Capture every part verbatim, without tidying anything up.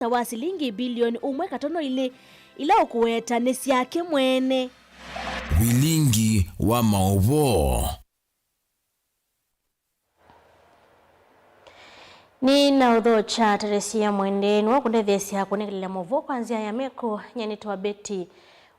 ta wa silingi bilioni ũmwe katono ilĩ ila ũkũweta nĩ syake mwene. Vilingi wa maũvoo. Nĩnaũthokya Teresia Mwende, nĩwe ũkũndetheesya kũnengelelya maũvoo kwa nzĩa ya meko. Nyie nĩtawa Betty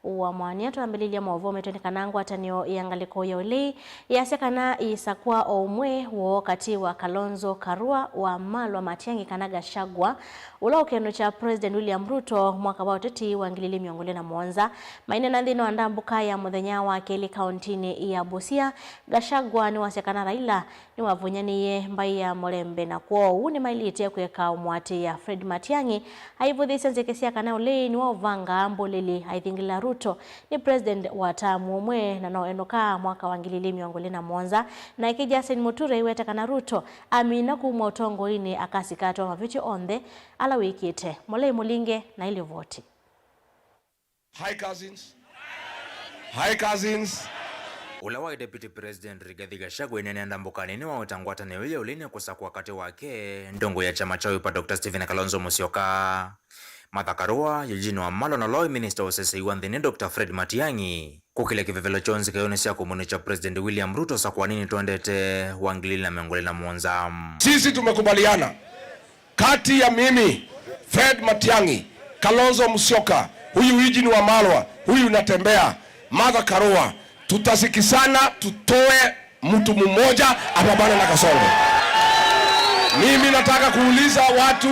wa Mwania. Twambĩlĩlya maũvoo metwe nĩ kana ngwatanĩo ya ngalĩko ya ũlei yasya kana ĩisakwa o ũmwe woo katĩ wa Kalonzo Karua wa Malwa Matiang'i kana Gachagua, ũla ũkenũkya President William Ruto mwaka wa ũteti wa ngili ilĩ mĩongo ĩlĩ na mũonza. Maineena nthĩnĩ wa ndambũka ya mũthenya wa kelĩ kaũntinĩ ya Busia, Gachagua nĩwasya kana Raila nĩwavũnyanĩie mbaĩ ya Mũlembe, na kwoou nĩmaĩlĩte kũeka ũmũatĩĩa Fred Matiang'i. Aivũthĩĩsya nzeke sya kana ũlei nĩwaũvangaa mbũlĩli aithingĩla Ruto nĩ President wa taamu ũmwe na no enũkaa mwaka wa ngili ilĩ mĩongo ĩlĩ na mũonza. Nake Justin Muturi aiweta kana Ruto amina kuma ũtongoinĩ akasika atwaa mavĩtyo onthe ala wĩkĩte. Mũlei Mũlinge na ilivoti. Hi, cousins. Hi, cousins. Ũla waĩ Deputy President Rigathi Gachagua aineenea ndambũkanĩ nĩwawetaa ngwatanĩo ya ũlei nĩ kũsakwa katĩ wake, ndongo ya kyama kya Wiper Doctor Stephen Kalonzo Musyoka, Martha Karua, Eugene Wamalwa na ũla waĩ Minister wa ũsesei wa nthĩnĩ Doctor Fred Matiang'i kũkĩlya kĩvevelo kyoo nzikayonĩ sya kũmũnĩkya President William Ruto ũsakũanĩ twendete wa ngili ilĩ na mĩongo ĩlĩ na mũonza. Sisi tumekubaliana kati ya mimi, Fred Matiang'i, Kalonzo Musyoka, huyu Eugene Wamalwa, huyu Natembeya, Martha Karua, tutasikizana tutoe mtu mmoja apambane na Kasongo. Mimi nataka kuuliza watu,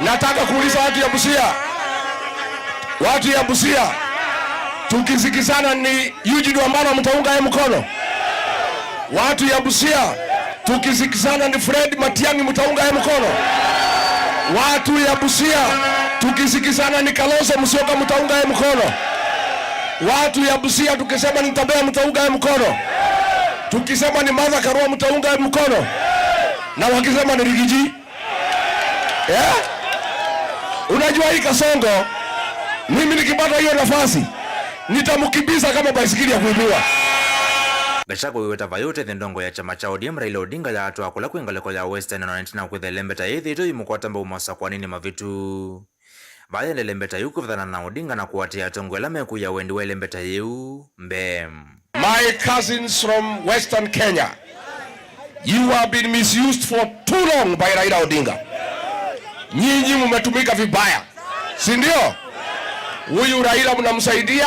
nataka kuuliza watu ya Busia. Watu ya Busia, tukisikizana ni Eugene Wamalwa, mtaunga yeye mkono? Watu ya Busia, tukisikizana ni Fred Matiang'i, mtaunga yeye mkono? Watu ya Busia, tukisikizana ni Kalonzo Musyoka, mtaunga yeye mkono? Watu ya Busia, tukisema ni Natembeya, mtaunga yeye mkono? Tukisema ni Martha Karua, mtaunga yeye mkono? Na wakisema ni Rigiji? Eh? Unajua hii Kasongo, mimi nikipata hiyo nafasi, nitamkimbiza kama baisikeli ya kuibiwa. Gachagua aiweta vayũ ũtethya ndongo ya kyama kya O D M Raila Odinga yaatwaa kũla kwĩ ngalĩko ya Western, na ĩtina wa kwĩthĩa ĩlembeta yĩĩ ĩthĩĩtwe ĩimũkwata mbau maũsakũanĩ mavĩtu. Vayenda ĩlembeta yĩu kũvethana na Odinga na kũatĩĩa atongoi ala mekũia wendi wa ĩlembeta yĩu mbee. My cousins from Western Kenya, you have been misused for too long by Raila Odinga. Nyinyi mumetumika vibaya, si ndio? Huyu Raila mnamsaidia,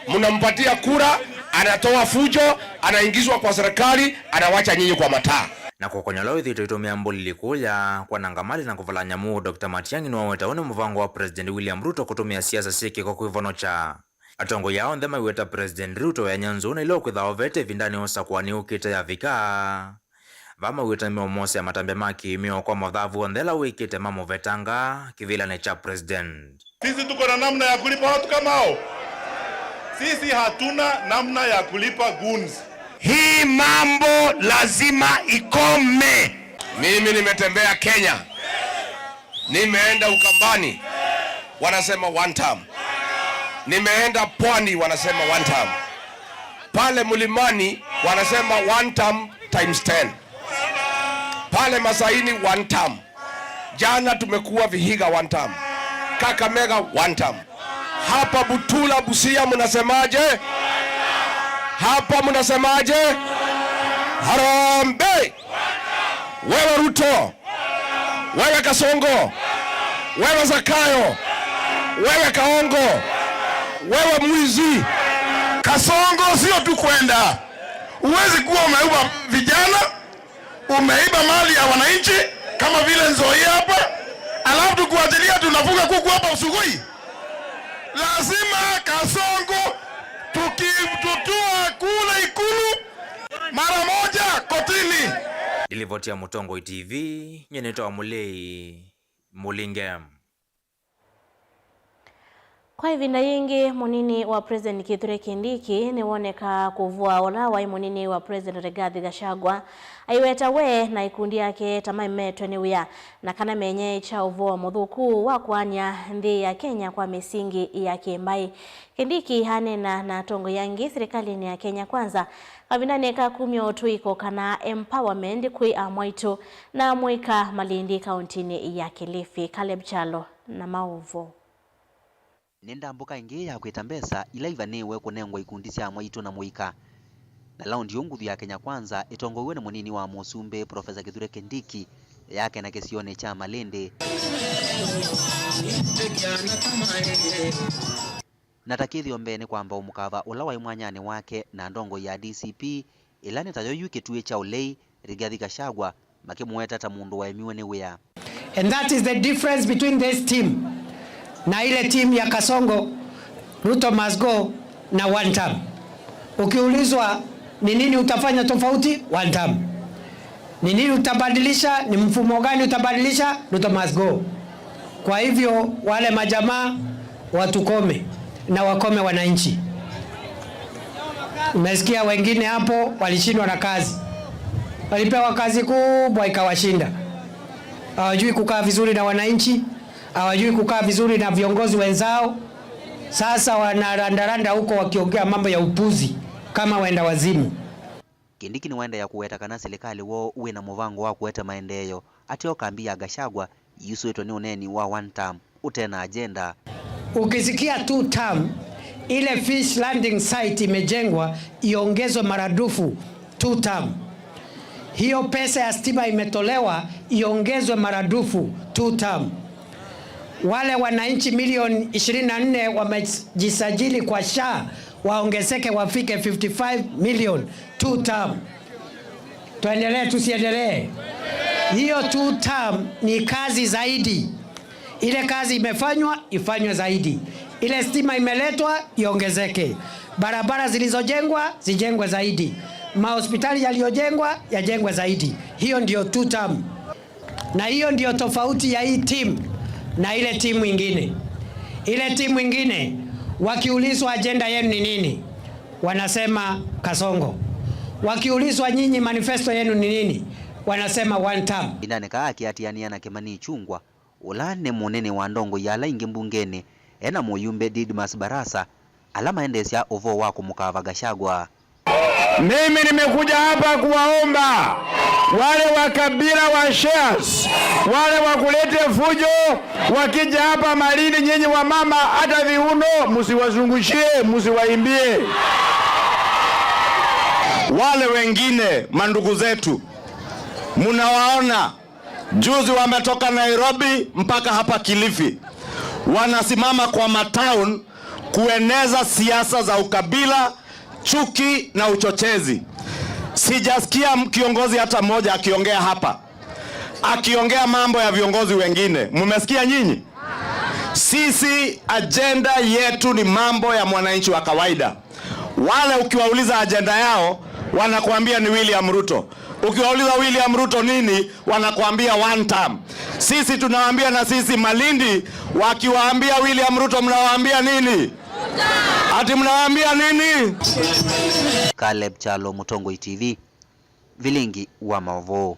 mnampatia kura, anatoa fujo, anaingizwa kwa serikali, anawacha nyinyi kwa mataa. Na kũkonya ũla wĩthĩĩtwe ĩtũmĩa mbũlĩli kũya, kwananga mali na kũvala nyamũ, Doctor Matiang'i nĩwaweta ũũ nĩ mũvango wa President William Ruto kũtũmĩa siasa syĩ kĩko kwĩvonokya. Atongoi aa onthe maiweta President Ruto enya nzou na ila ũkwĩthĩwa ovete ĩvindanĩ ya ũsakũanĩ ũkĩte yavika. Vaa maiweta nĩmeũmosea matambya ma kĩĩmĩo kwa mathavu onthe ala wĩkĩte mamũvetanga kĩvĩlanĩ kya President. Sisi tuko na namna ya kulipa watu kama hao? Sisi hatuna namna ya kulipa goons. Hii mambo lazima ikome. Mimi nimetembea Kenya. Nimeenda Ukambani, wanasema one term. Nimeenda Pwani, wanasema one term. Pale Mlimani, wanasema one term times ten. Pale Masaini, one term. Jana tumekuwa Vihiga, one term. Kakamega, one term. Hapa Butula, Busia, mnasemaje? Hapa mnasemaje? Harambee! Wewe Ruto, wewe Kasongo, wewe Zakayo, wewe Kaongo, wewe mwizi. Kasongo sio tu kwenda. Huwezi kuwa umeiba vijana, umeiba mali ya wananchi kama vile Nzoia hapa, alafu tukuachilia tunafuga kuku hapa Usugui. Lazima Kasongo tukitutua kule Ikulu mara moja kotini. Ndilivoti ya Mũtongoi T V, nyie nĩtawa Mũlei Mũlinge. Kwa ĩvinda yĩngĩ, mũnini wa President Kithure Kindiki nĩwonekaa kũvũa ũla waĩ mũnini wa President Rigathi Gachagua, aiweta we na ikundi yake ta maimetwe nĩ wĩa, na kana menyaĩĩkya ũvoo mũthũku wa kũany'a nthĩ ya Kenya kwa mĩsingi ya kĩmbaĩ. Kindiki aneena na atongoi angĩ silikalĩnĩ ya Kenya Kwanza kavindanĩ ka kumya ũtũĩko kana empowerment kwĩ amwaitũ na amũika Malindi kauntinĩ ya Kilifi. Caleb Kyalo na maũvoo. Nĩ ndambũka ĩngĩ ya kwĩta mbesa ila ivanĩĩwe kũnengwa ikundi sya amwaitũ na mũika. Na laundi yu nguthu ya Kenya Kwanza ĩtongoew'e nĩ mũnini wa mũsumbĩ, Profesa Kithure Kindiki, yakena kĩsionĩ kya Malindi. Na ta kĩthĩo mbee nĩ kwamba ũmũkava ũla waĩ mwanyanĩ wake na ndongoi ya D C P, ĩla nĩ tayo yu kĩtuĩ kya ũlei, Rigathi Gachagua, makĩmũweta ta mũndũ waemiwe nĩ wĩa. And that is the difference between this team na ile team ya Kasongo, Ruto must go na one term. Ukiulizwa ni nini utafanya tofauti, one term. Ni nini utabadilisha, ni mfumo gani utabadilisha, Ruto must go. Kwa hivyo wale majamaa watukome na wakome wananchi. Umesikia wengine hapo walishindwa na kazi. Walipewa kazi kubwa ikawashinda. Hawajui kukaa vizuri na wananchi, hawajui kukaa vizuri na viongozi wenzao. Sasa wanarandaranda huko wakiongea mambo ya upuzi kama wenda wazimu. Kindiki nĩwaendeea kũweta kana silikalĩ woo wĩ na mũvango wa kũete maendeeo ateo kambi ya Gachagua yusũĩtwe nĩ ũneeni wa one term ũte na agenda. Ukisikia two term, ile fish landing site imejengwa iongezwe maradufu, two term. Hiyo pesa ya stima imetolewa iongezwe maradufu, two term. Wale wananchi milioni ishirini na nne wamejisajili kwa SHA waongezeke wafike fifty-five million, two term. Tuendelee, tusiendelee? Hiyo two term ni kazi zaidi. Ile kazi imefanywa, ifanywe zaidi. Ile stima imeletwa, iongezeke. Barabara zilizojengwa, zijengwe zaidi. Mahospitali yaliyojengwa, yajengwe zaidi. Hiyo ndio two term. Na hiyo ndio tofauti ya hii timu na ile timu ingine. Ile timu ingine, wakiulizwa ajenda yenu ni nini, wanasema Kasongo. Wakiulizwa nyinyi manifesto yenu ni nini, wanasema one term. Ĩvindanĩ kaa akĩatĩanĩa na Kimani Ichung'wah, ũla nĩ mũnene wa ndongoi ya ala ingĩ mbungenĩ, e na mũyumbe Didmus Barasa, ala maendeesya ũvoo wa kũmũkava Gachagua. Mimi nimekuja hapa kuwaomba wale wa kabila wa shares, wale wa kulete fujo, wakija hapa Malindi, nyinyi wa mama, hata viuno msiwazungushie, msiwaimbie. Wale wengine, mandugu zetu, mnawaona juzi wametoka Nairobi mpaka hapa Kilifi, wanasimama kwa matown kueneza siasa za ukabila, chuki na uchochezi. Sijasikia m-, kiongozi hata mmoja akiongea hapa, akiongea mambo ya viongozi wengine. Mmesikia nyinyi? Sisi ajenda yetu ni mambo ya mwananchi wa kawaida. Wale ukiwauliza ajenda yao, wanakuambia ni William Ruto. Ukiwauliza William Ruto nini, wanakuambia one term. Sisi tunawaambia na sisi Malindi, wakiwaambia William Ruto, mnawaambia nini? Ati mnawaambia nini? Caleb Kyalo, Mũtongoi T V, vilingi wa maũvoo.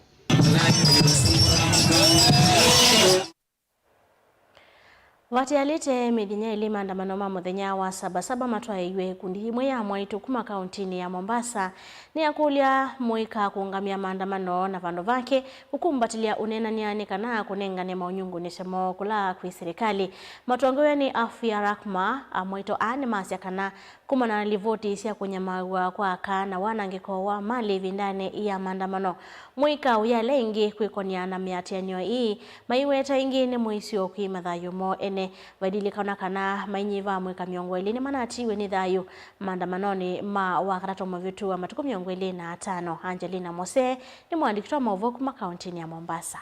Vatialĩte mĩthenya ĩlĩ maandamano ma mũthenya wa Saba Saba matwaĩiwe, ĩkundi yĩmwe ya amwaitũ kuma kauntinĩ ya Mombasa nĩyakũlya mũika kũũngamĩa maandamano na vandũ vake kũkumbatĩlya ũneenany'a nĩ kana kũnengane maũnyungunyĩsyo moo kũla kwĩ silikalĩ. Matongoew'e nĩ Afia Rahma, amwaitũ aa nĩmasya kana kumana na livoti sya kũnyamaaw'a kwa aka na wanangĩko wa malĩ ĩvindanĩ ya maandamano, mũika ũyalea ĩngĩ kwĩkony'a na mĩatĩanĩo ĩĩ, maiweta ĩngĩ nĩ mũisyo kwĩ mathayũ moo ene. Vaililikana kana mainyiva amũika mĩongo ĩlĩ nĩmanatiiwe nĩ thayũ maandamanonĩ ma Wakatatũ mũvĩtu wa matukũ mĩongo ĩlĩ na atano. Angelina Mose nĩ mũandĩki wa maũvoo kuma kauntinĩ ya Mombasa.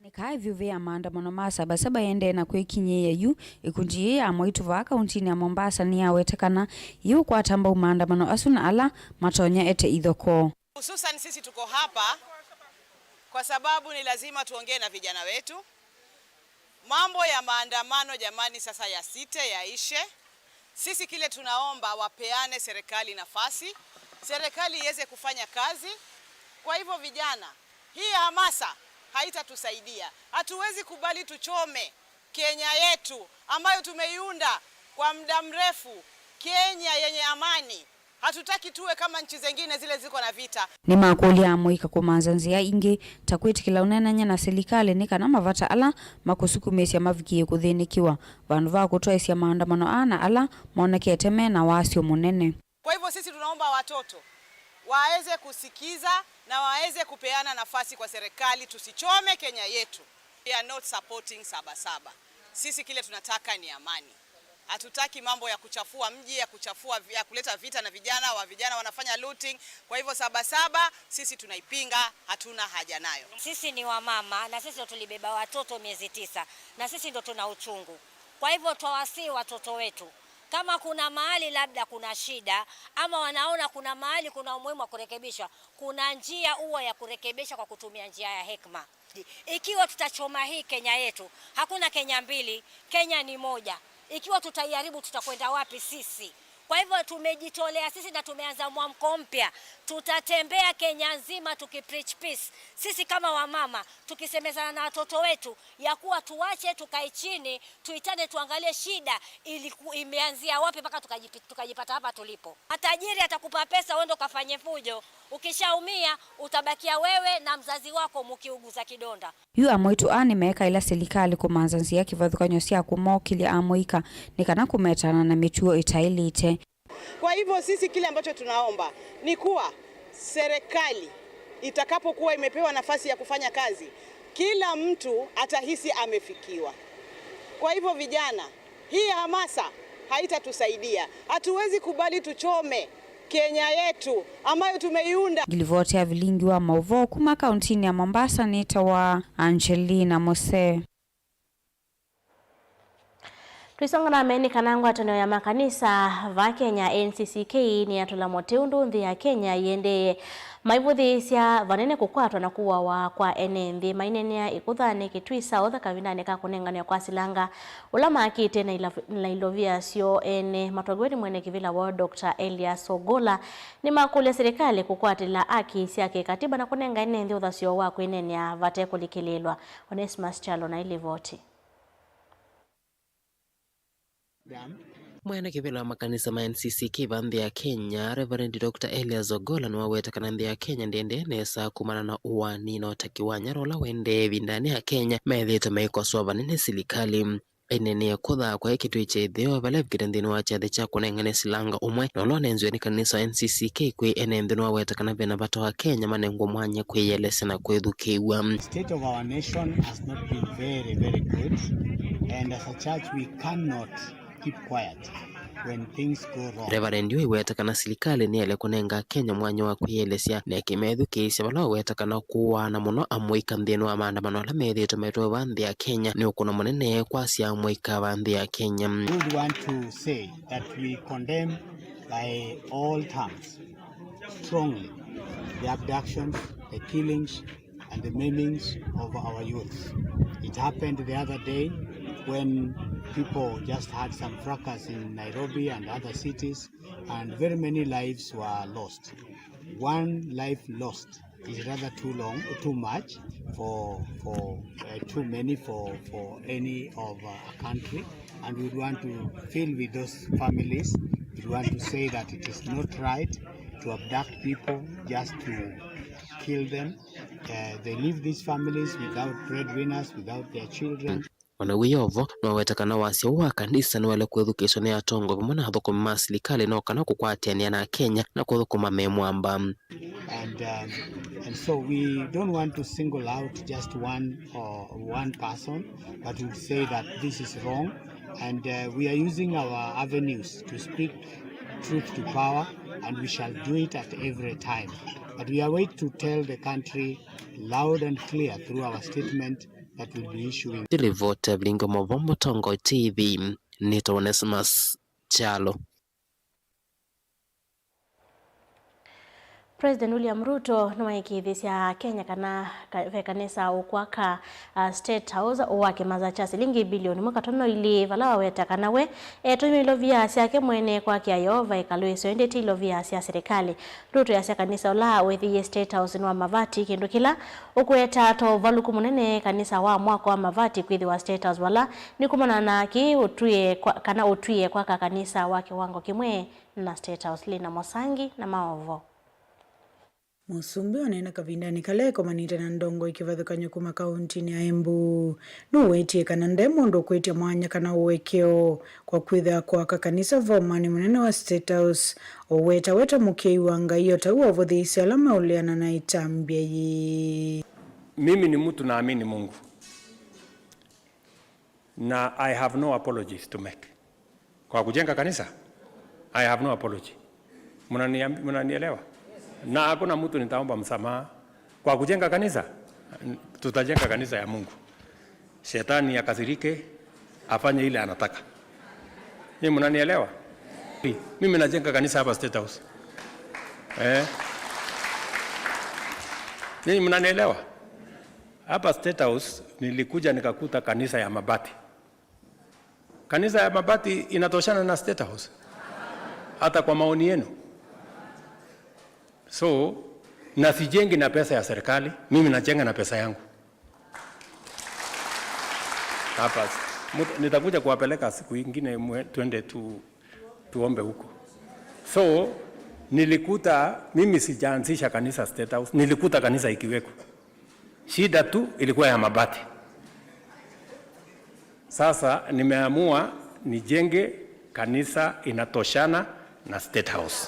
Nĩ kaa ĩvyũvĩ ya maandamano ma Saba Saba ĩendee na kwĩkinyĩĩa yu, ĩkundi yĩĩ ya amwaitũ vaa kauntinĩ ya Mombasa nĩyaweta kana yĩũkwata mbau maandamano asu na ala matonya ete ithokoo. Hususan sisi tuko hapa kwa sababu ni lazima tuongee na vijana wetu. Mambo ya maandamano jamani, sasa yasite, yaishe. Sisi kile tunaomba, wapeane serikali nafasi, serikali iweze kufanya kazi. Kwa hivyo vijana, hii hamasa haitatusaidia. Hatuwezi kubali tuchome Kenya yetu ambayo tumeiunda kwa muda mrefu, Kenya yenye amani. Hatutaki tuwe kama nchi zingine zile ziko na vita. Nĩmakũlya amũika kũmanza nzĩa ingĩ ta kwĩtĩkĩla ũneenany'a na silikalĩ nĩ kana mavata ala makũsukumĩĩsya mavikĩe kũthĩnĩkĩwa, vandũ va kũtwaĩsya maandamano aa na ala monekete me na wasyo mũnene. Kwa hivyo sisi tunaomba watoto waweze kusikiza na waweze kupeana nafasi kwa serikali, tusichome Kenya yetu. We are not supporting Saba Saba. Sisi kile tunataka ni amani. Hatutaki mambo ya kuchafua mji, ya kuchafua, ya kuleta vita na vijana, wa vijana wanafanya looting. Kwa hivyo Saba Saba sisi tunaipinga, hatuna haja nayo. Sisi ni wamama na sisi ndo tulibeba watoto miezi tisa, na sisi ndo tuna uchungu. Kwa hivyo twawasihi watoto wetu, kama kuna mahali labda kuna shida ama wanaona kuna mahali kuna umuhimu wa kurekebishwa, kuna njia huo ya kurekebisha kwa kutumia njia ya hekima. Ikiwa tutachoma hii Kenya yetu, hakuna Kenya mbili, Kenya ni moja. Ikiwa tutaiharibu, tutakwenda wapi sisi? Kwa hivyo tumejitolea sisi na tumeanza mwamko mpya. Tutatembea Kenya nzima tukipreach peace. Sisi kama wamama, tukisemezana na watoto wetu ya kuwa tuache, tukae chini, tuitane, tuangalie shida iliku-, imeanzia wapi mpaka tukajipi-, tukajipata hapa tulipo. Matajiri atakupa pesa uende ukafanye fujo, ukishaumia utabakia wewe na mzazi wako mukiuguza kidonda. Yu amũitũ aa nĩmeekaĩla silikalĩ kũmanza nzĩa kĩvathũkany'o sya kũmokĩlya amũika nĩ kana kũmetana na mĩtuo ĩtaĩlĩte. Kwa hivyo sisi kile ambacho tunaomba ni kuwa serikali itakapokuwa imepewa nafasi ya kufanya kazi, kila mtu atahisi amefikiwa. Kwa hivyo vijana, hii hamasa haitatusaidia. Hatuwezi kubali tuchome Kenya yetu ambayo tumeiunda. Ngilivoti ya vilingi wa mauvoo kuma kauntinĩ ya Mombasa nĩtawa Angelina Mose. Tũisonga na mbee nĩ kana ngwatanĩo ya makanisa va Kenya, N C C K, nĩyatũla mũtĩ ũndũ nthĩ ya Kenya ĩendee maivũthĩĩsya vanene kũkwatwa na kũawa kwa ene nthĩ maineenea ĩkũthanĩ Kitui South kavindanĩ ka kũnenganĩwa kwa silanga ũla makĩte na ila-, na ilovia syoo ene. Matwagiwe nĩ mwene kĩvĩla woo, Doctor Elias Ogolla, nĩmakũlya silikalĩ kũkwatĩla aki sya kĩkatiba na kũnenga ene nthĩ ũthasyo wa kwĩneenea vate kũlikĩlĩĩlwa. Onesmus Kyalo na ilivoti. Mwene kĩvĩla wa makanisa ma N C C K va nthĩ ya Kenya, Reverend Doctor Elias Ogolla, nĩwaweta kana nthĩ ya Kenya ndĩendee nesa kumana na ũaani na ũtaki wa nyara ũla ũendee ĩvindanĩ ya Kenya methĩĩtwe maikosoa vanene silikalĩ. Aineenea kũthaa kwa Kitui kya ĩtheo vala evikĩte nthĩnĩ wa kyathĩ kya kũnengane silanga ũmwe na ũla ũnenziwe nĩ kanisa wa N C C K kwĩ ene nthĩ, nĩwaweta kana vena vata wa Kenya manengwe mwanya kwĩyĩelesya na kwĩthukĩĩw'a. The state of our nation has not been very, very good, and as a church we cannot keep quiet when things go wrong. Reverend ũũ aiweta kana silikalĩ nĩyaĩle kũnenga Akenya mwanya wa kwĩyĩelesya na ĩkĩmethukĩĩsya vala waweta kana kũaana mũno amũika nthĩnĩ wa maandamano ala methĩĩtwe maitwaĩwa nthĩ ya Kenya nĩ ũkũno mũnene kwasya amũika va nthĩ ya Kenya. We would want to say that we condemn by all terms strongly the abductions, the killings, and the maimings of our youths. It happened the other day when people just had some fracas in Nairobi and other cities, and very many lives were lost. One life lost is rather too long, too much for, for, uh, too many for, for any of, uh, a country, and we want to feel with those families. We want to say that it is not right to abduct people just to kill them. Uh, they leave these families without breadwinners, without their children. O na wĩ o vo, nĩwaweta kana wasya ũũ wa kanisa nĩwaĩle kwĩthukĩĩswa nĩ atongoi vamwe na athũkũmi ma silikalĩ no kana kũkwatĩanĩa na Akenya na kũthũkũma me mwamba. And, um, and so we don't want to single out just one or one person, but we say that this is wrong, and, uh, we are using our avenues to speak truth to power, and we shall do it at every time. But we are wait to tell the country loud and clear through our statement that we'll be issuing. Nĩ livoti ya vilingi wa mauvoo Mũtongoi T V, nĩtawa Onesmus Kyalo. President William Ruto nĩwaĩkĩĩthĩsya Akenya kana ka-, ve kanisa ũkwaka, uh, State House wa kĩmanza kya silingi bilioni ĩmwe katono ilĩ, vala waweta kana we etũmĩa ilovia syake mwene kwakĩa Yeova ĩkalũ ĩseo, ĩndĩ ti ilovia sya serikali. Ruto easya kanisa ũla wĩthĩie State House nĩ wa mavati, kĩndũ kĩla ũkũetaa ta ũvalũku mũnene kanisa wa mwako wa mavati kwĩthĩwa State House vala nĩ kumana na kĩĩ ũtwie kwa, kana ũtwie kwaka kanisa wa kĩwango kĩmwe na State House. Lina Mosangi na maovo. Mũsumbĩ waneena kavindanĩ kala ekomanĩte na ndongoi kĩvathũkany'o kuma kauntinĩ ya Embu, nũwetie kana nde mũndũ ũkwĩtya mwanya kana ũekeo kwa kwĩthĩa kwaka kanisa vomanĩ mũnene wa State House, ũwetaweta mũkei wa Ngai o ta ũu wavũthĩĩsye ala meũleana na ĩtambya yĩĩ. Mimi ni mtu naamini Mungu. Na I have no apologies to make. Kwa kujenga kanisa, I have no apology. Mnaniambi-, mnanielewa? Na hakuna mtu nitaomba msamaha. Kwa kujenga kanisa, n-, tutajenga kanisa ya Mungu. Shetani akasirike, afanye ile anataka. Nyinyi mnanielewa? Mimi najenga kanisa hapa State House. Eh? Nyinyi mnanielewa? Hapa State House nilikuja nikakuta kanisa ya mabati. Kanisa ya mabati inatoshana na State House? Hata kwa maoni yenu? So, na sijengi na pesa ya serikali, mimi najenga na pesa yangu. Hapa, mut-, nitakuja kuwapeleka siku ingine mwe-, twende tu-, tuombe huko. So, nilikuta, mimi sijaanzisha kanisa State House, nilikuta kanisa ikiweko. Shida tu ilikuwa ya mabati. Sasa nimeamua nijenge kanisa inatoshana na State House.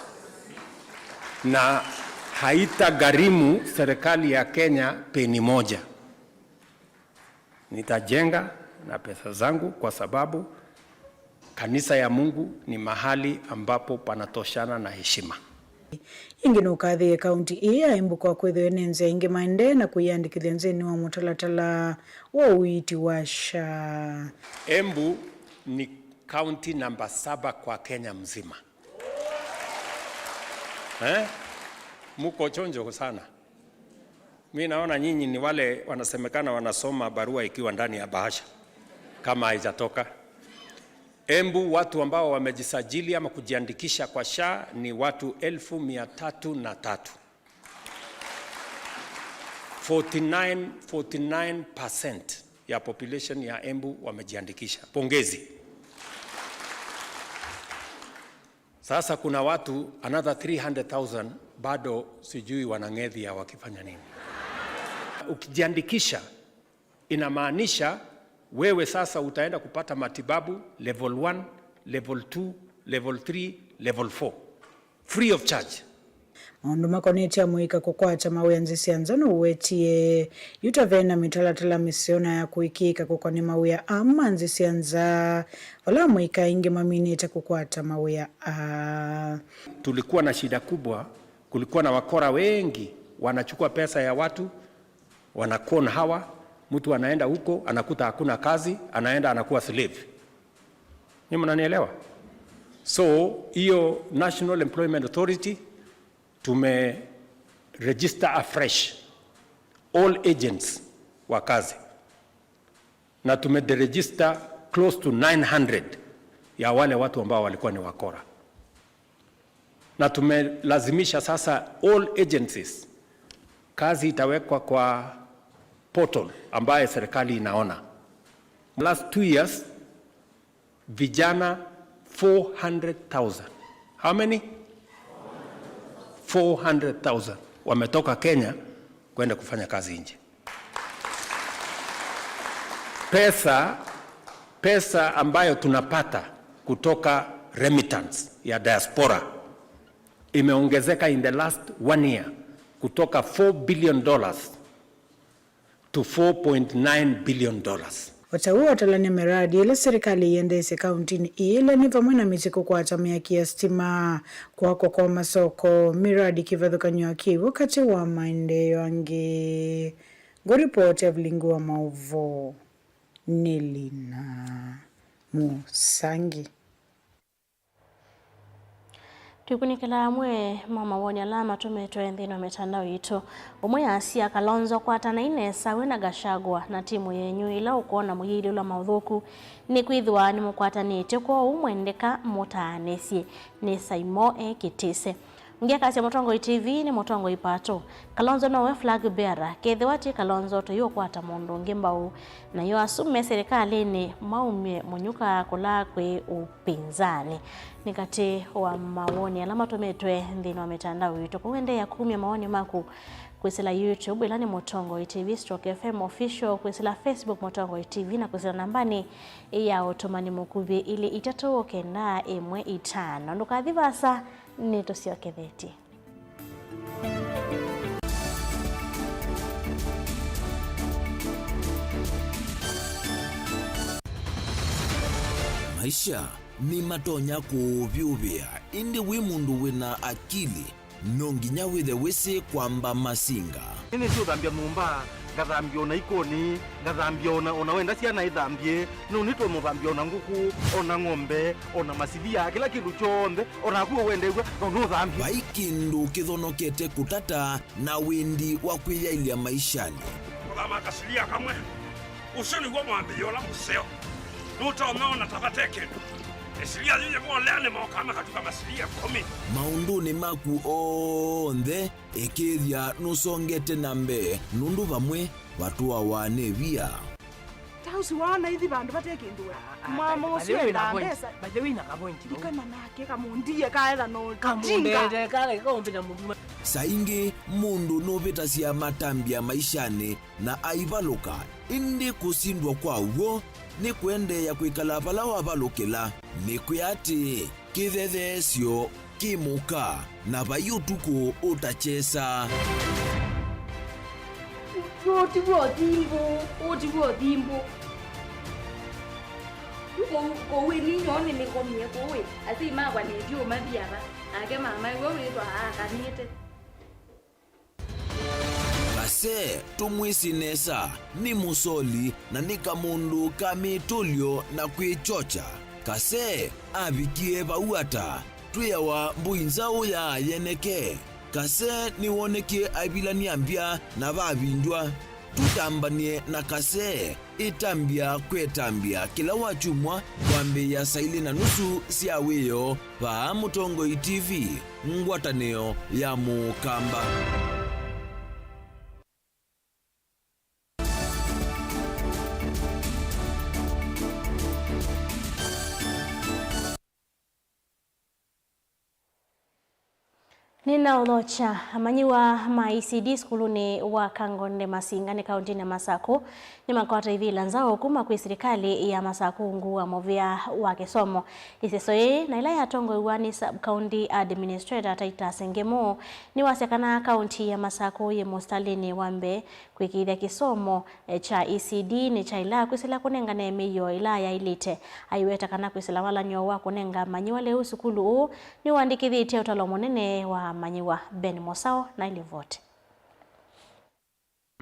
Na haitagharimu serikali ya Kenya peni moja. Nitajenga na pesa zangu kwa sababu kanisa ya Mungu ni mahali ambapo panatoshana na heshima. Ĩngĩ nũkathĩĩe kaunti ĩĩ ya Embu kwa kwĩthĩwa ĩna nzĩa ingĩ maendee na kwĩyandĩkĩthya nthĩnĩ wa mũtalatala wa ũiiti wa SHA. Embu ni kaunti namba saba kwa Kenya mzima. Eh? Muko chonjo sana. Mi naona nyinyi ni wale wanasemekana wanasoma barua ikiwa ndani ya bahasha kama haijatoka. Embu, watu ambao wamejisajili ama kujiandikisha kwa SHA ni watu elfu mia tatu na tatu. Forty nine, forty nine percent ya population ya Embu wamejiandikisha. Pongezi. Sasa kuna watu, another three hundred thousand, bado sijui wanang'ethia wakifanya nini. Ukijiandikisha, inamaanisha wewe sasa utaenda kupata matibabu level one, level two, level three, level four. Free of charge. Maũndũ makonetye amũika kũkwata mawĩa nzĩ sya nza nũwetie yu ta ve na mĩtalatala mĩseo na ya kũĩkĩĩka kũkonĩ mawĩa aa ma nzĩ sya nza, vala amũika aingĩ maminĩte kũkwata mawĩa aa. Tulikuwa na shida kubwa, kulikuwa na wakora wengi wanachukua pesa ya watu, wanacon hawa, mtu anaenda huko, anakuta hakuna kazi, anaenda anakuwa slave. Ni mnanielewa? So, hiyo National Employment Authority tume register afresh all agents wa kazi. Na tume deregister close to nine hundred ya wale watu ambao walikuwa ni wakora. Na tumelazimisha sasa all agencies, kazi itawekwa kwa portal ambaye serikali inaona. Last two years, vijana four hundred thousand. How many? Four hundred thousand wametoka Kenya kwenda kufanya kazi nje. Pesa, pesa ambayo tunapata kutoka remittance ya diaspora imeongezeka in the last one year kutoka four billion dollars to four point nine billion dollars. O ta ũu atalany'a miradi ĩla serikali ĩendeesye kauntinĩ ĩĩ ĩla nĩ vamwe na mĩsyĩ kũkwata mĩaki ya sitima, kwakwa kwa masoko, miradi kĩvathũkany'o ya kĩw'ũ katĩ wa maendeeo angĩ. Ngũripoti Evelyn Ngua Maũvoo, nĩ Lina Mũsangi. Tũikunĩkĩla amwe ma mawoni ala matũmĩtwe nthĩnĩ wa mĩtandao yitũ. Ũmwe asya, Kalonzo, kwatanai nesa we na Gachagua na timu yenyu ĩla ũkwona mũyĩilĩlwa maũthũku, nĩkwĩthĩwa nĩmũkwatanĩtye, kwoou mwendeka mũtaanĩsye. Nĩ Saimo e Kĩtĩse. Ũngĩ akasya, Mũtongoi T V nĩ mũtongoi patũ. Kalonzo nowe flag bearer. Kethĩwa ti Kalonzo, tũyĩũkwata mũndũ ũngĩ mbau. Nayo asu me serikalĩnĩ maumye mũnyuka kũla kwĩ ũpinzani. Nĩ katĩ wa mawoni ala matũmĩtwe nthĩnĩ wa mĩtandao yitũ. Kũendeea kumya mawoni maku kwĩsĩla YouTube, ĩla nĩ Mũtongoi T V stroke F M Official, kwĩsĩla Facebook Mũtongoi T V, na kwĩsĩla nambanĩ ya ũtũmani mũkuvĩ, ilĩ itatũ kenda ĩmwe itano. Ndũkathi vaasa, nĩtũsyokethetye. Maisha nĩmatonya kũũvyũvĩa, ĩndĩ wĩ mũndũ wĩna akili, no nginya wĩthe wĩsĩ kwamba masinga. Nĩnĩsĩ ũthambya nyũmba, ngathambya ona ikoni, ngathambya ona, ona wenda syana ithambye. No nĩtũmũthambya ona ngũkũ, ona ng'ombe, ona masilia, kĩla kĩndũ kyonthe, ona naku ũwendeew'a, no nũthambye. Vai kĩndũ kĩthonokete kũtata na wĩndi wa kwĩyaĩlya maishanĩ. Kũthama kasilia kamwe, ũsu nĩw'o mwambĩĩo ũla mũseo. Nũtonya ona ta vate kĩndũ. Ĩsilia yĩĩ yĩvolea nĩmokaa makatuka masilia ĩkũmi. Maũndũnĩ maku onthe, ĩkĩĩthya nũsongete na mbee, nũndũ vamwe vatũawa nĩ via. Ta ũsu waona ithi vandũ vate kĩndũ we. Ah, ah, mama by the ũsu way, wĩna endaa point. Mbesa. By the way, wĩna ka point vau. Ndikana nake kamũndie kaetha no kamũndete kale kaumbĩta mũndũ. Saa ingĩ mũndũ nũvĩtasya matambya maishanĩ na aivalũka, ĩndĩ kũsindwa kwa w'o nĩ kũendeea kwĩkala vala wavalũkĩla. Nĩkwĩa atĩĩ, kĩthetheesyo kĩ mũka, na vai ũtukũ ũtakyesa. Ũũ tiw'o ũthimbũ, ũũ tiw'o ũthimbũ. Yu kũu, kũu ĩ ninyoo nĩnĩkomie kũu ĩ, asyai makwa nĩndiũmathi ava, nake mama ĩwe wĩthwa aakanĩte. Kase, tũmwĩsĩ nesa, nĩ mũsoli na nĩ kamũndũ ka mĩtũlyo na kwĩkyokya. Kase avikie vau ata? Twĩawa mbũi nzaũ ya yeneke. Kase nĩwonekie aivilany'a mbya na vavindw'a. Tũtambany'e na Kase. Ĩtambya kwĩtambya kĩla wakyumwa kwambĩĩa saa ilĩ na nusu sya wĩoo vaa Mũtongoi T V, ngwatanĩo ya Mũkamba. Nĩnaũthokya, amanyĩw'a ma E C D sukulunĩ wa Kangonde Masinga nĩ kaũntĩnĩ ya Masakũ nĩmakwata ivĩla nzaũ kuma kwĩ silikalĩ ya Masakũ ungu wa mũvĩa wa kĩsomo. Ĩseso yĩĩ, na ĩla yatongoew'a nĩ Sub County Administrator Titus Ngemu, nĩwasya kana kaũntĩ ya Masakũ yĩ mũsitalĩnĩ wa mbee kwĩkĩĩthya kĩsomo, eh, kya E C D nĩkyaĩlaa kwĩsĩla kũnengane mĩio ĩla yaĩlĩte. Aiweta kana kwĩsĩla walany'o wa kũnenga amanyĩw'a lĩu sukulu ũũ nĩwandĩkĩthĩtye ũtalo mũnene wa amanyĩw'a. Ben Mosao na ilivoti.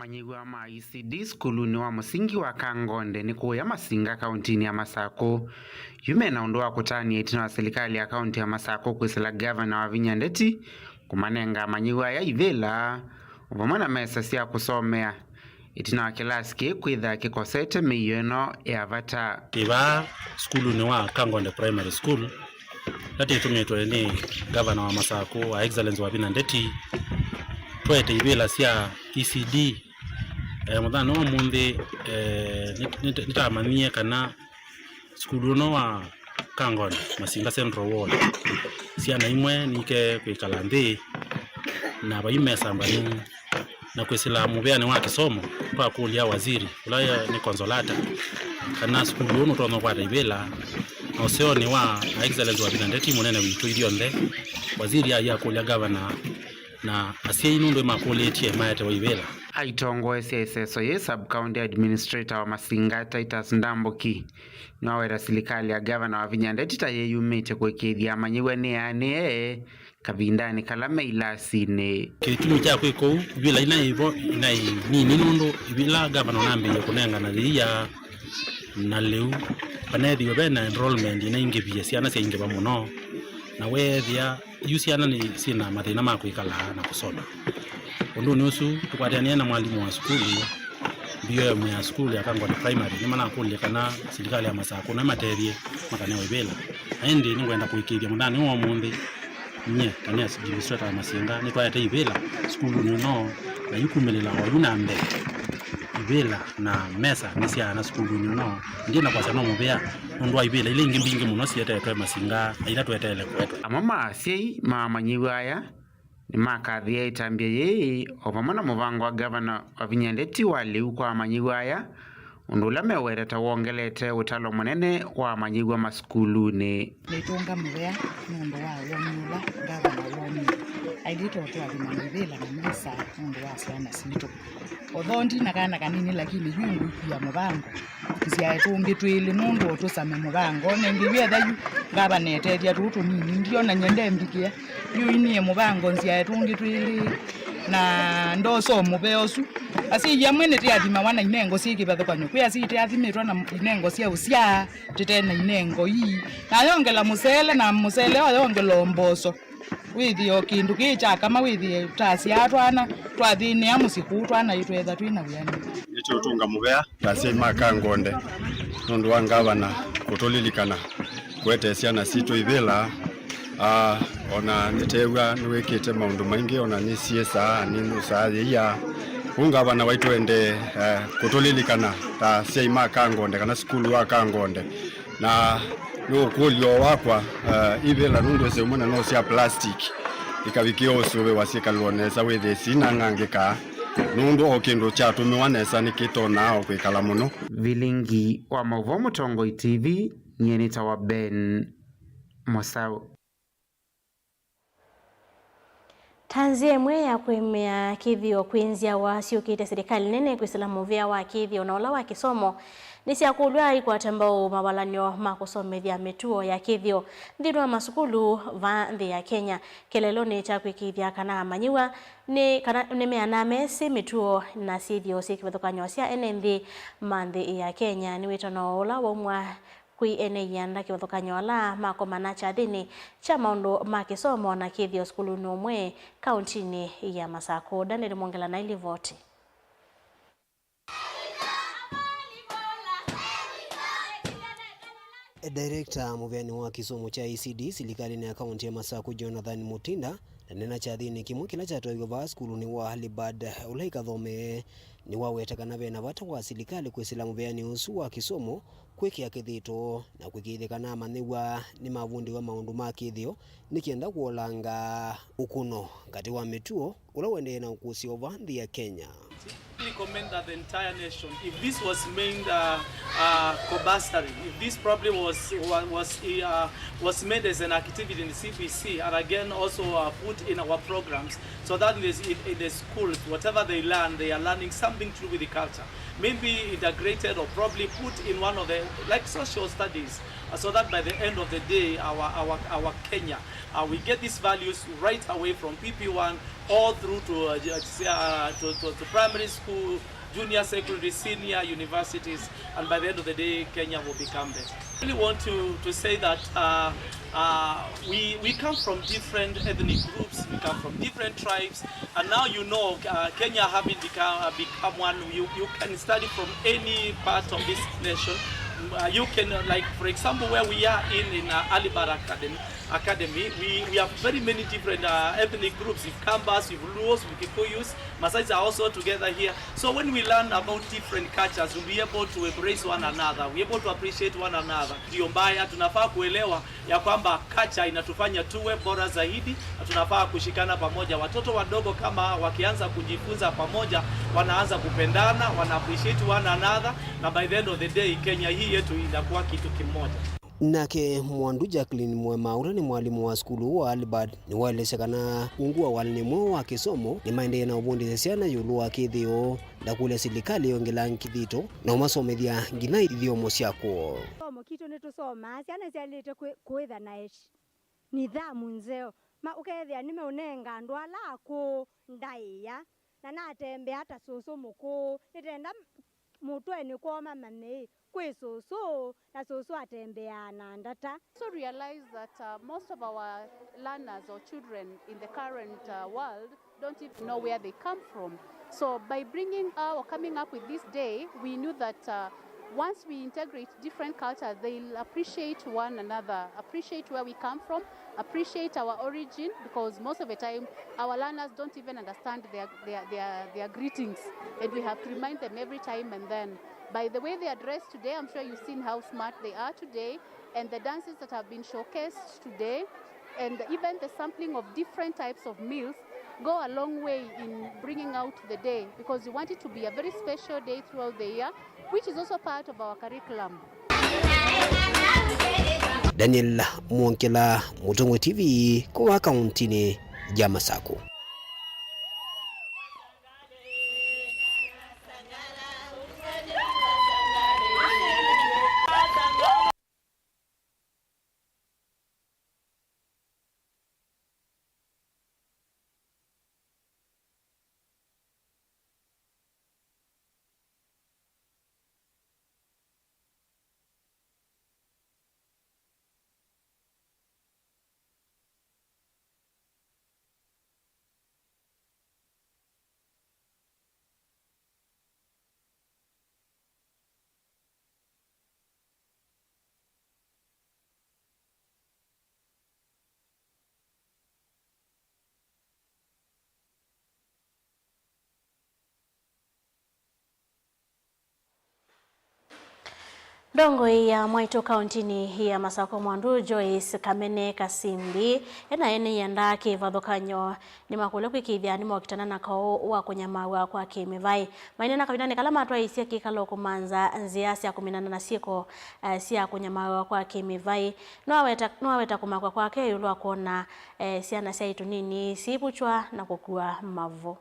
Amanyĩw'a ma E C D sukulunĩ wa mũsingi wa Kangonde nĩ kũũya Masinga kaũntĩnĩ ya Masakũ. Yu mena ũndũ wa kũtanĩa ĩtina wa silikalĩ ya kaũntĩ ya Masakũ kwĩsĩla ngavana Wavinya Ndeti kũmanenga amanyĩw'a aya ivĩla, o vamwe na mesa sya kũsomea, ĩtina wa kĩlasi kĩĩ kwĩtha kĩkosete mĩio ĩno ya vata. Twĩ vaa sukulunĩ wa Kangonde Primary School, ĩla twĩtũmĩtwe nĩ Ngavana wa Masakũ, Her Excellency Wavinya Ndeti, twaete ivĩla sya E C D. Eh, mũthenya wa ũmũnthĩ, eh, nĩ-, nĩ-, nĩtamanyie kana sukulu ũno wa Kangonde, Masinga Central Ward, syana imwe nike kwĩkala nthĩ na vai mesa mbanu na kwĩsĩla mũvĩanĩ wa kĩsomo, twakũlya waziri, ũla nĩ Consolata, kana sukulu ũũ nũtonya ũkwata ivĩla, na ũseonĩ wa Her Excellency Wavinya Ndeti mũnene witũ ithyonthe, waziri aĩ akũlya gavana, na asyai nũndũ nĩmakũlĩtye maetewe ivĩla. Aitongoesya ĩseso yĩĩ, Sub County Administrator wa Masinga, Titus Ndambuki, nĩwaweta silikalĩ ya Gavana Wavinya Ndeti ta yĩyumĩtye kũĩkĩĩthya amanyĩw'a nĩyaanĩe kavindanĩ kala me ilasinĩ. Kĩtumi kya kwĩka ũu, ivĩla inaĩ vo inaĩ nini nũndũ ivĩla gavana ũnambĩĩie kũnengana yĩia na lĩu vaneethĩiwe ve na enrollment inaingĩvie, syana syaingĩva mũno, na weethĩa Yu syana nĩ syĩ na mathĩna ma kwĩkala na kũsoma. Ũndũnĩ ũsu, tũkwatĩanĩe na mwalimũ wa sukulu, B O M ya sukulu ya Kangoni Primary, nĩmanakũlilye kana silikalĩ ya Masakũ no ĩmatethye makanewe ivĩla. Na ĩndĩ nĩngwenda kũĩkĩĩthya mũthenyanĩ ũũ wa ũmũnthĩ, nyie ta nĩ administrator wa Masinga, nĩtwaete ivĩla sukulunĩ ũno, na yu kumĩlĩla oyu na mbee, ivĩla na mesa nĩ sya ana sukulunĩ ũno. Ndienda kwasya no mũvea nũndũ wa ivĩla ila ingĩ mbingĩ mũno sietetwe Masinga na ila tweteele kũetwa. Amwe ma asyai ma amanyĩw'a aya nĩmakathĩĩe ĩtambya yĩĩ, o vamwe na mũvango wa ngavana wa vinya ndeti wa lĩu kwa amanyĩw'a aya, ũndũ ũla meweta ta wongelete ũtalo mũnene wa amanyĩw'a masukulunĩ. Nĩtũnga mũvea nũndũ wa woni ũla ngavana wonie. Ailĩte ũtũathima na ivĩla na mesa nũndũ wa syana sitũ. Although ndi na kana kanini, lakini yu ngũikia mũvango. Nzyae tũngĩ twĩlĩ nũndũ ũtũsame mũvango. Nengĩ yu etha yu ngavana etethya tũũ tũnini, ndiona nyende mbikĩa. Yu inie mũvango nzyae tũngĩ twĩlĩ na ndosa mũvea ũsu. Asyai amwe nĩtĩathimawa na inengo syĩ kĩvathũkany'o. Kwĩ asyai iteathimĩtwe na inengo sya ũsyaa, tĩte na inengo ii. Na ayongela mũsele, na mũsele ayongela mboso. Wĩthĩe o kĩndũ kĩĩ kya kama, wĩthĩe tasyaa twana twathĩnĩa mũsyĩ kũu, twana ĩtwetha twĩ na wĩanĩu. Nĩtũũtũnga mũvea ta asyai ma Kangonde nũndũ wa ngavana kũtũlilikana kũete syana sitũ ivĩla. Ah, ona nĩteew'a nĩwĩkĩte maũndũ maingĩ, ona nĩsiĩsaa, nĩnũsaa yĩia. Ũu ngavana waitũ ende, eh, kũtũlilikana ta asyai ma Kangonde kana sukulu wa Kangonde. Na nĩ ũkũlyo wakwa, eh, ivĩla nũndũ ĩsĩ ũmwe na no sya plastic, ikavikĩe ũsũvĩwa syĩkalwa nesa, wĩthĩe sinang'angĩka nũndũ o kĩndũ kyatũmĩwa nesa nĩkĩtonaa o kwĩkala mũno. Vilingi wa maũvoo Mũtongoi T V, nyie nĩtawa Ben Mosau. Ta nzĩa ĩmwe ya kũemea kĩthĩo kwĩ nzyawa syũkĩte, silikalĩ nene kwĩsĩla mũvĩa wa kĩthĩo na ũla wa kĩsomo nĩsyakũlw'a ikwate mbau mavalany'o ma kũsomethya mĩtuo ya kĩthĩo nthĩnĩ wa masukulu vaa nthĩ ya Kenya. Kĩeleelonĩ kya kwĩkĩĩthya kana amanyĩw'a nĩ kana nĩmeanaa mesĩ mĩtuo na syĩthĩo syĩ kĩvathũkany'o sya ene nthĩ ma nthĩ ya Kenya, nĩ wĩtano ũla waumw'a kwĩ ene ianda kĩvathũkany'o ala makomana kyathĩnĩ kya maũndũ ma kĩsomo na kĩthĩo sukulunĩ ũmwe kauntinĩ ya Masakũ. Daniel Mwongela na ilivoti. Director mũveani wa kĩsomo kya E C D silikalĩnĩ ya kaunti ya Masakũ, Jonathan Mutinda, ndaneena kyathĩnĩ kĩmwe kĩla kyatwaĩwe vaa sukulunĩ wa Early Bird ũla ikathomee. Nĩwaweta kana ve na vata wa silikalĩ kwĩsĩla mũveani ũsu wa kĩsomo kwĩkĩa kĩthito na kwĩkĩĩthya kana amanyĩw'a nĩmavundĩwa maũndũ ma kĩthĩo nĩ kenda kũolanga ũkũno katĩ wa mĩtuo ũla ũendee na ũkũsĩ ova nthĩ ya Kenya. Really commend that the entire nation, if this was made, uh, uh, compulsory, if this probably was, wa- was, uh, was made as an activity in the C B C and again also, uh, put in our programs, so that in the, in, in the schools, whatever they learn, they are learning something to do with the culture. Maybe integrated or probably put in one of the, like, social studies, uh, so that by the end of the day, our, our, our Kenya, uh, we get these values right away from P P one all through to, uh, ju- uh, to, to, to primary school, junior secondary, senior universities, and by the end of the day, Kenya will become better. I really want to, to say that, uh, uh, we, we come from different ethnic groups, we come from different tribes, and now, you know, uh, Kenya having become, uh, become one, you, you can study from any part of this nation. Uh, you can, uh, like, for example, where we are in, in, uh, Early Bird Academy, Academy, we, we have very many different, uh, ethnic groups. We've Kambas, we've Luos, we've Kikuyus, Masaits are also together here. So when we learn about different cultures, we'll be able to embrace one another, we're able to appreciate one another. Ndio mbaya, tunafaa kuelewa ya kwamba culture inatufanya tuwe bora zaidi, na tunafaa kushikana pamoja. Watoto wadogo kama wakianza kujifunza pamoja, wanaanza kupendana, wana appreciate one another, na by the end of the day, Kenya hii yetu inakuwa kitu kimoja. Nake Mwandu Jacqueline Mwema, ũla nĩ mwalimũ wa sukulu wa Early Bird, nĩwaelesya kana ungu wa walany'o mweũ wa kĩsomo nĩmaendee na ũvundĩsya syana ĩũlũ wa kĩthĩo, ndakũlya silikalĩ yongela kĩthito na ũmasomethya nginya ithyomo sya kwoo. Kĩsomo kitũ nĩtũsomaa syana syaĩlĩte kwĩ- kũĩtha na esh- nidhamu nzeo. Ma ũkethĩa nĩmeũnenga andũ ala akũũ ndaĩa, na natembea ta sũsũ mũkũũ, nĩtenda mũtwenĩ kwoo mamanye ĩ, kwĩ sũsũ, na sũsũ atembeaa na ndata. Also realize that, uh, most of our learners or children in the current, uh, world don't even know where they come from. So by bringing, uh, or coming up with this day, we knew that, uh, once we integrate different cultures, they'll appreciate one another, appreciate where we come from, appreciate our origin, because most of the time our learners don't even understand their, their, their, their greetings, and we have to remind them every time and then. By the way they are dressed today, I'm sure you've seen how smart they are today, and the dances that have been showcased today, and even the sampling of different types of meals go a long way in bringing out the day, because we want it to be a very special day throughout the year, which is also part of our curriculum. Daniel Mwongela, Mũtongoi T V, kuma kauntinĩ ya Masakũ. Ndongoi ya mwaitũ kauntinĩ ya Masakũ Mwandu, Joyce Kamene Kasimbi, ena ene yenda kĩvathũkany'o nĩmakũlya kwĩkĩĩthya nĩmokitana na kaũ wa kũnyamaaw'a kwa kĩmĩvaĩ. Maineena kavindanĩ kala matwaĩisye kĩkalo kũmantha nzĩa sya kũminana na syĩko, eh, sya kũnyamaaw'a kwa kĩmĩvaĩ. Nĩwaweta, nĩwaweta kũmakwa kwake ĩũlũ wa kwona, eh, syana sya itũnini siivukywa na kũkua mavu.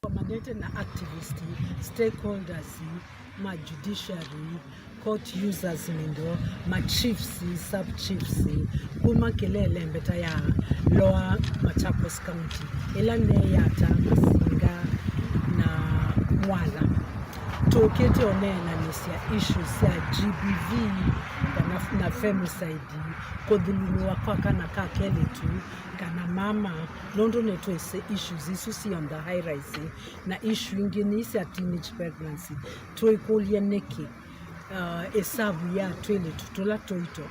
Komanĩte na activists, stakeholders ma judiciary, court users, mindo, ma chiefs, sub chiefs, kuma Kilele, mbeta ya Lower Machakos County, ĩla nĩ Yatta, Masinga na Mwala. Tũkĩte ũneenanĩsya issues sya G B V kana na femicide, kũthulumiwa kwa kana ka kelĩtu kana mama, nũndũ nĩtwĩsĩ issues isu syĩ on the high rise, na issue ingĩ nĩ sya teenage pregnancy. Twĩkũlya nĩkĩ, uh, ĩsavu ya twĩlĩtu tũla tũito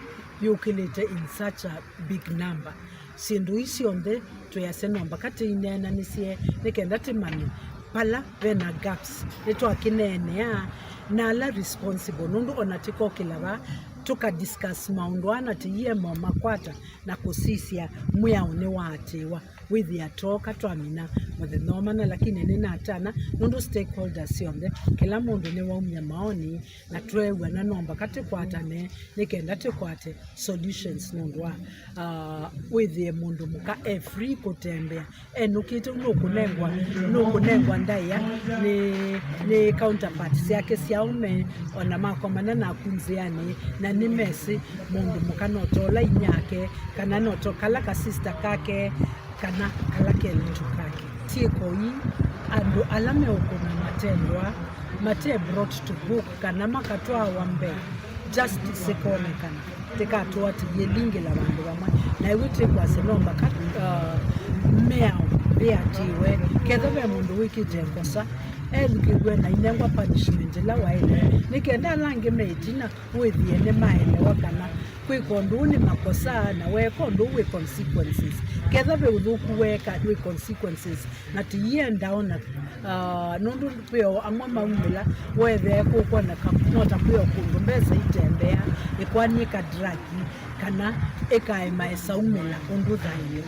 yũkĩlĩte in such a big number? Syĩndũ ii syonthe twĩasya no mbaka tĩineenanĩsye nĩ kenda tĩmanye vala ve na gaps nĩtwakĩneenea, na ala responsible, nũndũ ona tĩkokĩla vaa tũka discuss maũndũ aa na tĩiema ũmakwata na kũsisya mwĩao nĩwaatĩĩwa. Wĩthĩa tooka twamina mũthenya wa mana, lakini nĩnatana nũndũ stakeholders syonthe, kĩla mũndũ nĩwaumya maoni na tweew'ana no mbaka tĩkwatane nĩ kenda tĩkwate solutions nũndũ wa, ah, wĩthĩe mũndũ mũka e free kũtembea enũkĩte, nũkũnengwa, nũkũnengwa ndaĩa nĩ, nĩ counterparts syake sya aũme, ona makomana naku nzĩanĩ, na nĩmesĩ mũndũ mũka no ta ũla inyake, kana no ta kala ka sister kake, kana kala kelĩtu kake. Syĩko ii, andũ ala meũkũna matendwa mate brought to book kana makatwawa mbee, justice ĩkonekana, tĩkatũatĩie ĩlingĩla vandũ vamwe. Na ĩw'ĩ twĩkwasya no mbaka, uh, mĩao yĩatĩĩwe. Ketha ve mũndũ wĩkĩte nkosa, elukĩw'e na inengwa punishment ĩla waĩle, nĩ kenda ala angĩ me ĩtina wĩthĩe nĩmaelewa kana kwĩka ũndũ ũũ nĩ makosa, na weeka ũndũ ũũ wĩ consequences. Ketha ve ũthũku weeka wĩ consequences, na tũienda ona, ah, nũndũ kwĩ o amwe maumĩla weethĩa kũkwoneka no ta kwĩ o kũndũ mbesa itembea, ĩkwanyĩka drug, kana ĩkaema ĩsaumĩla ũndũ thayũ.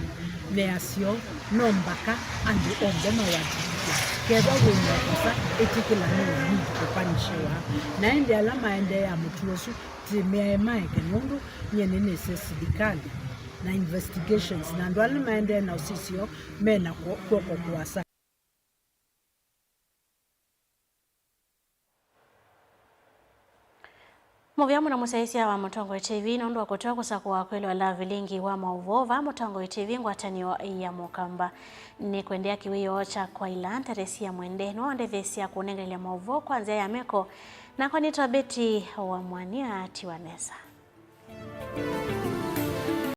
Measyo no mbaka andũ onthe mawajibike. Ketha wĩ na ĩkosa, ĩtĩkĩla no need kũpanishiwa. Na ĩndĩ ala maendeea mũtuo ũsu, ti meae maeke, nũndũ nyie nĩnĩsĩ silikalĩ na investigations na andũ ala maendee na ũsisyo me na kw'o-, kw'oko kũasa. Mũvea mũno mũsyaĩĩsya wa Mũtongoi T V nũndũ wa kũtw'a kũsakũa kwĩloela vilingi wa maũvoo vaa Mũtongoi T V ngwatanĩo ya Mũkamba. Nĩkwendea kĩwĩoo kya kwaĩla ndeto sya mwende nĩwaũndetheesya kũnengelelya maũvoo kwa nzĩa ya meko. Nakwa nĩtwa Betty wa Mwania, tiwa nesa.